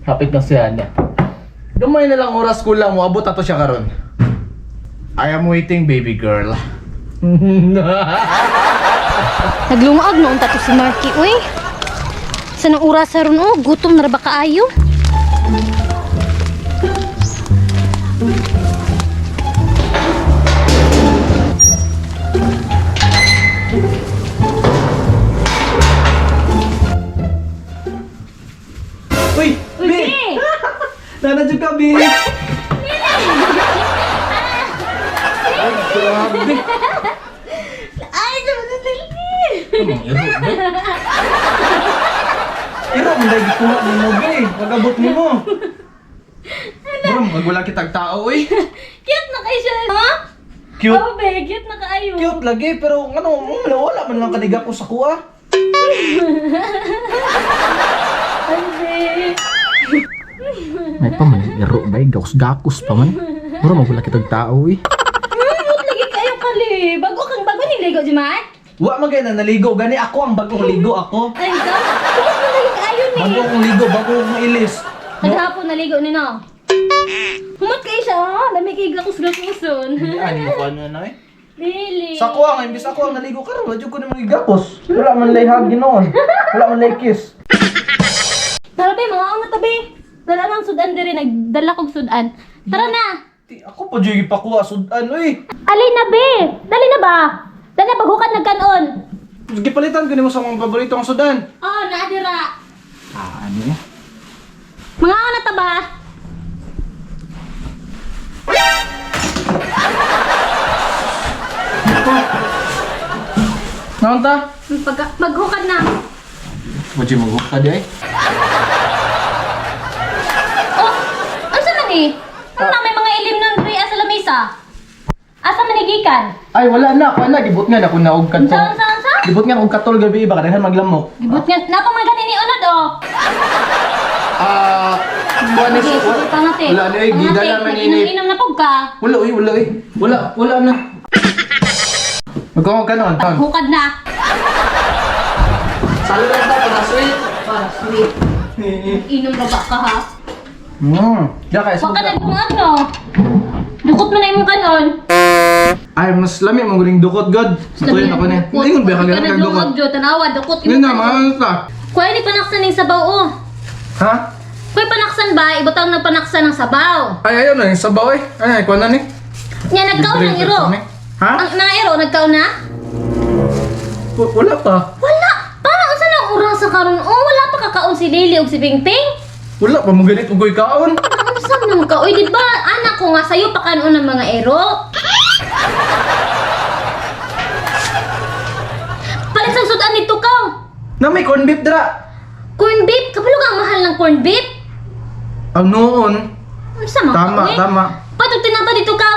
Hapit na siya niya. Gamay na lang oras kulang mo, abot ato siya karon. I am waiting, baby girl. Naglungaag noon tato si Marky, uy. Sa nang oras ron, oh, gutom na ra ba kaayo? Uy! Uy, Bi! Bi! Nana jud ka, Bi! Ay, grabe! Ay, dali! Anong iro, Bi? Iro, man dahil gikuha ni mo, Bi. Pag-abot ni mo. Bro, magwala kitag tao, uy. Cute na kayo siya, ha? Cute. Oh, be, cute na kaayo. Cute lagi, pero ano, wala, wala man lang kaniga ko sa kuha. Ay, be. May pa man, iro ba? Gakos-gakos pa man. Bro, magwala kitag tao, uy. Cute lagi kayo kali. Bago kang bago ni ligo, Jimat? Wa man gay na naligo, gani ako ang bagong ligo ako. Ay, ikaw? Cute na lagi kaayo ni. Bago akong ligo, bago akong ilis. Naghapon naligo ni no. Humot kayo siya, ha? Dami kay gakus-gakuson. Ani mo ano na eh. Dili. Sa kuha nga, imbis ako ang naligo karon, wala jud ko na gapos. Wala man lay hug ginoon. Wala man lay kiss. Tara be, mga una tabi. Dala ng sudan diri, nagdala kog sudan. Tara na. Ti ako pa jud gipakuha sudan oy. Alin na be? Dali na ba? Dali bagukan nagkanon. Gipalitan ko nimo sa akong paborito ang sudan. Oh, naadira. Ah, ano ya? Mga una ta ba? Naon ta? Pag maghukad na. Wajib mo ka di ay. Oh, unsa man ni? Ano na may mga ilim nun diri sa lamesa? Asa man ni gikan? Ay wala na, wala gibot nga na kun naog Unsa kadto. unsa unsa? Gibot nga og katol gabi ba kadaghan maglamok. Gibot nga napa man gani ni unod oh. Ah, kuha ni Sige, sige pangate. Wala na eh, gidala man ini. Inom na pug ka. Wala oy, wala oy. Wala, wala na. Magkakong ka noon, ton. Paghukad na. Salo lang ta para sweet. Para sweet. Inom ra ba ka ha? Ya kay Wa ka nagdungag no. Dukot man na imong kanon. Ay, mas lami mong guling dukot god. Matuloy na ko ni. Ingon ba ka Ka ganun kag dukot? nagdungag jo tanawa dukot Yun na, mga ano ta. Kuya ni panaksan ning sabaw oh. Ha? Kuya panaksan ba ibutang na panaksan ng sabaw. Ay, ayun na yung sabaw eh. Ay, kuha na ni. Nya nagkaon ng iro. Ha? Ang na iro nagkaon na? Wala pa. Wala. Para unsa nang oras sa karon oh wala pa kakaon si Lily ug si Pingping. Wala pa mo ganit ugoy kaon. Unsa man ka oy di ba anak ko nga sayo pa kanon ng mga ero. Palit sa sudan nito ka. Na may corn beef dra. Corn beef, kapalo ka ang mahal ng corn beef? Ang noon. Unsa man ka, Tama, oy? tama. Patog tinata dito ka.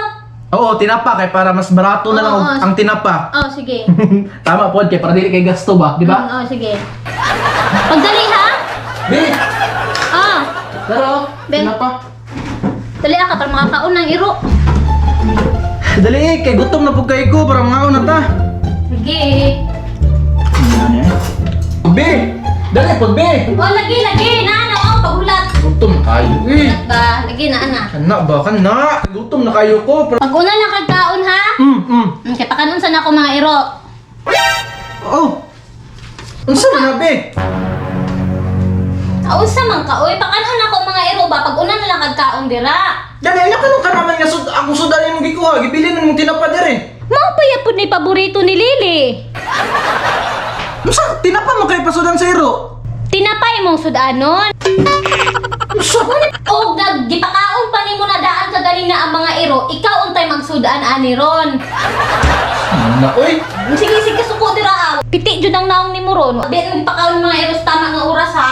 Oo, tinapa kay para mas barato na lang Oo, ang tinapa. Oh, sige. Tama pod kay para dili kay gasto ba, di ba? Oh, sige. Pagdali ha? Bi, Ah, tara oh. Ben. Tinapa. dali ka para makakaon ng iro. Dali eh, kay gutom na pud kay ko para mangaon na ta. Sige. Bi, dali pod bi. Oh, lagi lagi na na oh, pagulat. Gutom kayo eh. Gulat ba? Lagi na ana. Kana ba kana? Gutom na kayo ko. Pero... Pag una lang kagkaon ha. Kay pakanon sa nako mga iro. Oh. Unsa man na bi? Ah, unsa man ka oy, pakanon ako mga iro ba pag una na lang kagkaon dira. Dali ala ka nung karaman nga sud akong sudan imong gikuha, gibilin na nimong tinapa diri. Mao pa yapod ni paborito ni Lily. Unsa tinapa mo kay pasudan sa iro? Tinapay mong sudanon. Unsa? Og naggipakaon pa nimo na daan kaganina ang mga iro, ikaw untay magsudaan ani ron. Na oy. Sige, sige, suko dira ah. Piti jud ang naong nimo ron. Di mo pakaon mga iro sa tama nga oras ha.